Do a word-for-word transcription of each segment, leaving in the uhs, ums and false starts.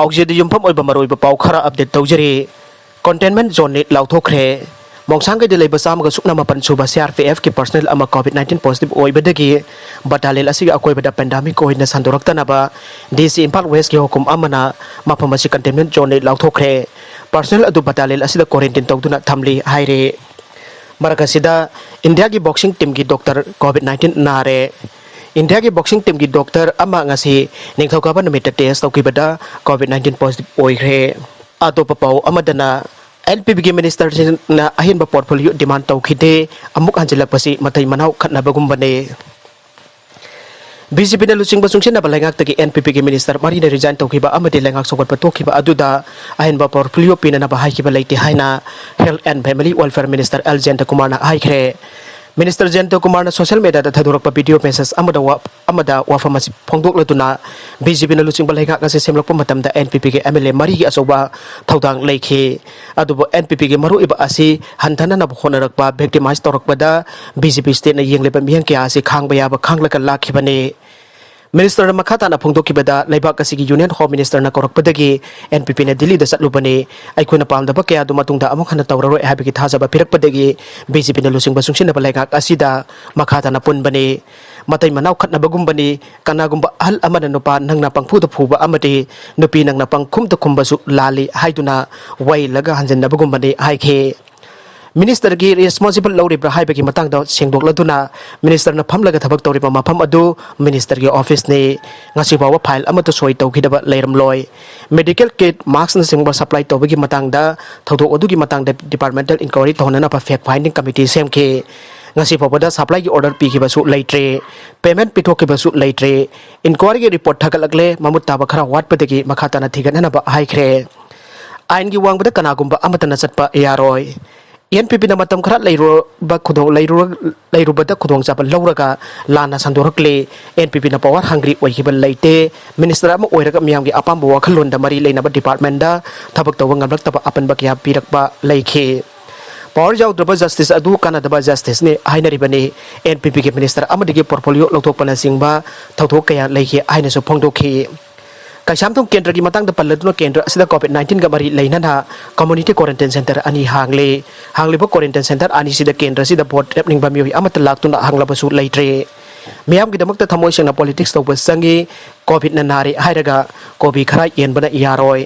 ꯑꯧꯖꯦꯗ ꯌꯨꯝꯐꯝ ꯑꯣꯏꯕ ꯃꯔꯨꯑꯣꯏꯕ ꯄꯥꯎ ꯈꯔ update ꯇꯧꯖꯔꯤ꯫ Containment zoneꯅꯤ ꯂꯥꯎꯊꯣꯛꯈ꯭ꯔꯦ꯫ ꯃꯣꯡꯁꯥꯡꯒꯩꯗ ꯂꯩꯕ ꯆꯥꯝꯃꯒ ꯁꯨꯞꯅ ꯃꯥꯄꯟ ꯁꯨꯕ CRPFꯀꯤ personnel ꯑꯃ COVID nineteen positive ꯑꯣꯏꯕꯗꯒꯤ ꯕꯇꯥꯂꯤꯌꯦꯜ ꯑꯁꯤꯒꯤ ꯑꯀꯣꯏꯕꯗ pandemic ꯑꯣꯏꯅ ꯁꯟꯗꯣꯔꯛꯇꯅꯕ DC ꯏꯝꯐꯥꯜ Westꯀꯤ ꯍꯨꯀꯨꯝ ꯑꯃꯅ ꯃꯐꯝ ꯑꯁꯤ containment zoneꯅꯤ ꯂꯥꯎꯊꯣꯛꯈ꯭ꯔꯦ꯫ Personnel ꯑꯗꯨ ꯕꯇꯥꯂꯤꯌꯦꯜ ꯑꯁꯤꯗ quarantine ꯇꯧꯗꯨꯅ ꯊꯝꯂꯤ ꯍꯥꯏꯔꯤ꯫ ꯃꯔꯛ ꯑꯁꯤꯗ ꯏꯟꯗꯤꯌꯥꯒꯤ boxing teamꯒꯤ doctor COVID nineteen ꯅꯥꯔꯦ꯫ ꯏꯟꯗꯤꯌꯥꯒꯤ boxing teamꯒꯤ doctor ꯑꯃ ꯉꯁꯤ ꯅꯤꯡꯊꯧꯀꯥꯕ ꯅꯨꯃꯤꯠꯇ test ꯇꯧꯈꯤꯕꯗ COVID nineteen positive ꯑꯣꯏꯈ꯭ꯔꯦ꯫ ꯑꯇꯣꯞꯄ ꯄꯥꯎ ꯑꯃꯗꯅ, NPPꯒꯤ ministerꯁꯤꯡꯅ ꯑꯍꯦꯟꯕ portfolio demand ꯇꯧꯈꯤꯗꯦ, ꯑꯃꯨꯛ ꯍꯟꯖꯤꯜꯂꯛꯄꯁꯤ ꯃꯇꯩ ꯃꯅꯥꯎ ꯈꯠꯅꯕꯒꯨꯝꯕꯅꯦ꯫ BJPꯅ ꯂꯨꯆꯤꯡꯕ ꯆꯨꯡꯁꯤꯟꯅꯕ ꯂꯩꯉꯥꯛꯇꯒꯤ NPPꯒꯤ minister ꯃꯔꯤꯅ resign ꯇꯧꯈꯤꯕ ꯑꯃꯗꯤ ꯂꯩꯉꯥꯛ ꯁꯧꯒꯠꯄ ꯊꯣꯛꯈꯤꯕ ꯑꯗꯨꯗ ꯑꯍꯦꯟꯕ portfolio ꯄꯤꯅꯅꯕ ꯍꯥꯏꯈꯤꯕ ꯂꯩꯇꯦ ꯍꯥꯏꯅ Health and Family Welfare minister L ꯖꯌꯟꯇꯀꯨꯃꯥꯔꯅ ꯍꯥꯏꯈ꯭ꯔꯦ꯫ Minister ꯖꯌꯟꯇꯀꯨꯃꯥꯔꯅ social mediaꯗ ꯊꯥꯗꯣꯔꯛꯄ video message ꯑꯃꯗ ꯋꯥ-, ꯑꯃꯗ ꯋꯥꯐꯝ ꯑꯁꯤ ꯐꯣꯡꯗꯣꯛꯂꯗꯨꯅ, BJPꯅ ꯂꯨꯆꯤꯡꯕ ꯂꯩꯉꯥꯛ ꯑꯁꯤ ꯁꯦꯝꯂꯛꯄ ꯃꯇꯝꯗ NPPꯒꯤ MLA ꯃꯔꯤꯒꯤ ꯑꯆꯧꯕ ꯊꯧꯗꯥꯡ ꯂꯩꯈꯤ꯫ ꯑꯗꯨꯕꯨ NPPꯒꯤ ꯃꯔꯨꯑꯣꯏꯕ ꯑꯁꯤ ꯍꯟꯊꯅꯅꯕ ꯍꯣꯠꯅꯔꯛꯄ, victimize ꯇꯧꯔꯛꯄꯗ BJP stateꯅ ꯌꯦꯡꯂꯤꯕ ꯃꯤꯠꯌꯦꯡ ꯀꯌꯥ ꯑꯁꯤ ꯈꯥꯡꯕ ꯌꯥꯕ ꯈꯥꯡꯂꯒ ꯂꯥꯛꯈꯤꯕꯅꯤ꯫ Ministerꯅ ꯃꯈꯥ ꯇꯥꯅ ꯐꯣꯡꯗꯣꯛꯈꯤꯕꯗ, ꯂꯩꯕꯥꯛ ꯑꯁꯤꯒꯤ Union Home Ministerꯅ ꯀꯧꯔꯛꯄꯗꯒꯤ NPPꯅ ꯗꯤꯜꯂꯤꯗ ꯆꯠꯂꯨꯕꯅꯤ꯫ ꯑꯩꯈꯣꯏꯅ ꯄꯥꯝꯗꯕ ꯀꯌꯥ ꯑꯗꯨ ꯃꯇꯨꯡꯗ ꯑꯃꯨꯛ ꯍꯟꯅ ꯇꯧꯔꯔꯣꯏ ꯍꯥꯏꯕꯒꯤ ꯊꯥꯖꯕ ꯄꯤꯔꯛꯄꯗꯒꯤ BJPꯅ ꯂꯨꯆꯤꯡꯕ ꯆꯨꯡꯁꯤꯟꯅꯕ ꯂꯩꯉꯥꯛ ꯑꯁꯤꯗ ꯃꯈꯥ ꯇꯥꯅ ꯄꯨꯟꯕꯅꯤ꯫ ꯃꯇꯩ ꯃꯅꯥꯎ ꯈꯠꯅꯕꯒꯨꯝꯕꯅꯤ꯫ ꯀꯅꯥꯒꯨꯝꯕ ꯑꯍꯜ ꯑꯃꯅ ꯅꯨꯄꯥ ꯅꯪꯅ ꯄꯪꯐꯨꯗ ꯐꯨꯕ ꯑꯃꯗꯤ ꯅꯨꯄꯤ ꯅꯪꯅ ꯄꯪꯈꯨꯝꯗ ꯈꯨꯝꯕꯁꯨ ꯂꯥꯜꯂꯤ ꯍꯥꯏꯗꯨꯅ ꯋꯥꯌꯦꯜꯂꯒ ꯍꯟꯖꯤꯟꯅꯕꯒꯨꯝꯕꯅꯤ ꯍꯥꯏꯈꯤ꯫ Ministerꯒꯤ responsible ꯂꯧꯔꯤꯕ꯭ꯔꯥ ꯍꯥꯏꯕꯒꯤ ꯃꯇꯥꯡꯗ ꯁꯦꯡꯗꯣꯛꯂꯗꯨꯅ, Ministerꯅ ꯐꯝꯂꯒ ꯊꯕꯛ ꯇꯧꯔꯤꯕ ꯃꯐꯝ ꯑꯗꯨ Ministerꯒꯤ officeꯅꯤ꯫ ꯉꯁꯤ ꯐꯥꯎꯕ file ꯑꯃꯠꯇ ꯁꯣꯏ ꯇꯧꯈꯤꯗꯕ ꯂꯩꯔꯝꯂꯣꯏ꯫ Medical kit, maskꯅꯆꯤꯡꯕ supply ꯇꯧꯕꯒꯤ ꯃꯇꯥꯡꯗ ꯊꯧꯗꯣꯛ ꯑꯗꯨꯒꯤ ꯃꯇꯥꯡꯗ departmental inquiry ꯇꯧꯍꯟꯅꯅꯕ fact finding committee ꯁꯦꯝꯈꯤ꯫ ꯉꯁꯤ ꯐꯥꯎꯕꯗ supplyꯒꯤ order ꯄꯤꯈꯤꯕꯁꯨ ꯂꯩꯇ꯭ꯔꯤ, payment ꯄꯤꯊꯣꯛꯈꯤꯕꯁꯨ ꯂꯩꯇ꯭ꯔꯤ꯫ Inquiryꯒꯤ report ꯊꯥꯒꯠꯂꯛꯂꯦ, ꯃꯃꯨꯠ ꯇꯥꯕ ꯈꯔ ꯋꯥꯠꯄꯗꯒꯤ ꯃꯈꯥ ꯇꯥꯅ ꯊꯤꯒꯠꯅꯅꯕ ꯍꯥꯏꯈ꯭ꯔꯦ꯫ ꯑꯥꯏꯟꯒꯤ ꯋꯥꯡꯃꯗ ꯀꯅꯥꯒꯨꯝꯕ ꯑꯃꯠꯇꯅ ꯆꯠꯄ ꯌꯥꯔꯣꯏ꯫ NPPꯅ ꯃꯇꯝ ꯈꯔ ꯂꯩꯔꯨꯕ ꯈꯨꯗꯣꯡ-, ꯂꯩꯔꯨꯔ-, ꯂꯩꯔꯨꯕꯗ ꯈꯨꯗꯣꯡꯆꯥꯕ ꯂꯧꯔꯒ ꯂꯥꯟꯅ ꯁꯟꯗꯣꯔꯛꯂꯤ꯫ NPPꯅ power hungry ꯑꯣꯏꯈꯤꯕ ꯂꯩꯇꯦ꯫ Minister ꯑꯃ ꯑꯣꯏꯔꯒ ꯃꯤꯌꯥꯝꯒꯤ ꯑꯄꯥꯝꯕ ꯋꯥꯈꯜꯂꯣꯟꯗ ꯃꯔꯤ ꯂꯩꯅꯕ departmentꯗ ꯊꯕꯛ ꯇꯧꯕ ꯉꯝꯂꯛꯇꯕ ꯑꯄꯟꯕ ꯀꯌꯥ ꯄꯤꯔꯛꯄ ꯂꯩꯈꯤ꯫ Power ꯌꯥꯎꯗ꯭ꯔꯕ justice ꯑꯗꯨ ꯀꯥꯟꯅꯗꯕ justiceꯅꯤ ꯍꯥꯏꯅꯔꯤꯕꯅꯤ꯫ NPPꯒꯤ minister ꯑꯃꯗꯒꯤ portfolio ꯂꯧꯊꯣꯛꯄꯅꯆꯤꯡꯕ ꯊꯧꯗꯣꯛ ꯀꯌꯥ ꯂꯩꯈꯤ ꯍꯥꯏꯅꯁꯨ ꯐꯣꯡꯗꯣꯛꯈꯤ꯫ ꯀꯩꯁꯥꯝꯊꯣꯡ ꯀꯦꯟꯗ꯭ꯔꯒꯤ ꯃꯇꯥꯡꯗ ꯄꯜꯂꯗꯨꯅ, ꯀꯦꯟꯗ꯭ꯔ ꯑꯁꯤꯗ COVID nineteen ꯒ ꯃꯔꯤ ꯂꯩꯅꯅ community quarantine center ꯑꯅꯤ ꯍꯥꯡꯂꯦ꯫ ꯍꯥꯡꯂꯤꯕ quarantine center ꯑꯅꯤꯁꯤꯗ ꯀꯦꯟꯗ꯭ꯔ ꯑꯁꯤꯗ ꯚꯣꯠ ꯂꯦꯞꯅꯤꯡꯕ ꯃꯤꯑꯣꯏ ꯑꯃꯠꯇ ꯂꯥꯛꯇꯨꯅ ꯍꯪꯂꯕꯁꯨ ꯂꯩꯇ꯭ꯔꯦ꯫ ꯃꯤꯌꯥꯝꯒꯤꯗꯃꯛꯇ ꯊꯃꯣꯏ ꯁꯦꯡꯅ politics ꯇꯧꯕ ꯆꯪꯉꯤ꯫ COVID ꯅ ꯅꯥꯔꯦ ꯍꯥꯏꯔꯒ ꯀꯣꯕꯤ ꯈꯔ ꯌꯦꯟꯕꯅ ꯌꯥꯔꯣꯏ꯫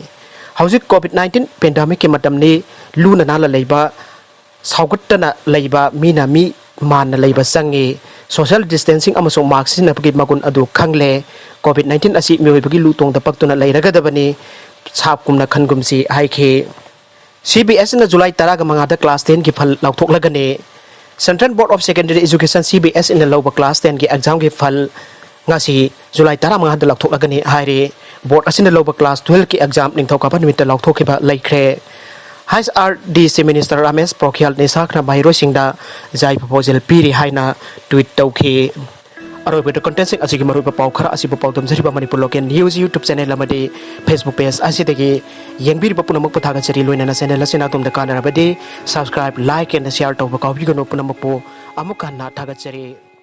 ꯍꯧꯖꯤꯛ COVID nineteen pandemic ꯀꯤ ꯃꯇꯝꯅꯤ꯫ ꯂꯨꯅ ꯅꯥꯟꯅ ꯂꯩꯕ, ꯁꯥꯎꯒꯠꯇꯅ ꯂꯩꯕ, ꯃꯤꯅ ꯃꯤ ꯃꯥꯟꯅ ꯂꯩꯕ ꯆꯪꯉꯤ꯫ Social distancing ꯑꯃꯁꯨꯡ mask ꯁꯤꯖꯤꯟꯅꯕꯒꯤ ꯃꯒꯨꯟ ꯑꯗꯨ ꯈꯪꯂꯦ꯫ COVID nineteen ꯑꯁꯤ ꯃꯤꯑꯣꯏꯕꯒꯤ ꯂꯨ ꯇꯣꯡꯗ ꯄꯛꯇꯨꯅ ꯂꯩꯔꯒꯗꯕꯅꯤ꯫ ꯁꯥꯞꯀꯨꯝꯅ ꯈꯟꯒꯨꯝꯁꯤ ꯍꯥꯏꯈꯤ꯫ CBSE ꯅ July ꯇꯔꯥꯒ ꯃꯉꯥꯗ class ten ꯒꯤ ꯐꯜ ꯂꯥꯎꯊꯣꯛꯂꯒꯅꯤ꯫ Central Board of Secondary Education, CBSE ꯅ ꯂꯧꯕ class ten ꯒꯤ exam ꯒꯤ ꯐꯜ ꯉꯁꯤ July ꯇꯔꯥꯃꯉꯥꯗ ꯂꯥꯎꯊꯣꯛꯂꯒꯅꯤ ꯍꯥꯏꯔꯤ꯫ Board ꯑꯁꯤꯅ ꯂꯧꯕ class twelve ꯀꯤ exam ꯅꯤꯡꯊꯧꯀꯥꯕ ꯅꯨꯃꯤꯠꯇ ꯂꯥꯎꯊꯣꯛꯈꯤꯕ ꯂꯩꯈ꯭ꯔꯦ꯫ HRDC Minister ꯔꯥꯃꯦꯁ ꯄꯣꯈ꯭ꯔꯤꯌꯥꯜ ꯅꯤꯁꯥꯡꯅ ꯃꯍꯩꯔꯣꯏꯁꯤꯡꯗ ꯌꯥꯏꯐ ꯄꯥꯎꯖꯦꯜ ꯄꯤꯔꯤ ꯍꯥꯏꯅ tweet ꯇꯧꯈꯤ꯫ ꯑꯔꯣꯏꯕꯗ content ꯁꯤꯡ ꯑꯁꯤꯒꯤ ꯃꯔꯨꯑꯣꯏꯕ ꯄꯥꯎ ꯈꯔ ꯑꯁꯤꯕꯨ ꯄꯥꯎꯗꯝꯖꯔꯤꯕ Manipur Local News YouTube channel ꯑꯃꯗꯤ Facebook page ꯑꯁꯤꯗꯒꯤ ꯌꯦꯡꯕꯤꯔꯤꯕ ꯄꯨꯝꯅꯃꯛꯄꯨ ꯊꯥꯒꯠꯆꯔꯤ꯫ ꯂꯣꯏꯅꯅ channel ꯑꯁꯤꯅ ꯑꯗꯣꯝꯗ ꯀꯥꯟꯅꯔꯕꯗꯤ subscribe, like and share ꯇꯧꯕ ꯀꯥꯎꯕꯤꯒꯅꯨ꯫ ꯄꯨꯝꯅꯃꯛꯄꯨ ꯑꯃꯨꯛ ꯍꯟꯅ ꯊꯥꯒꯠꯆꯔꯤ꯫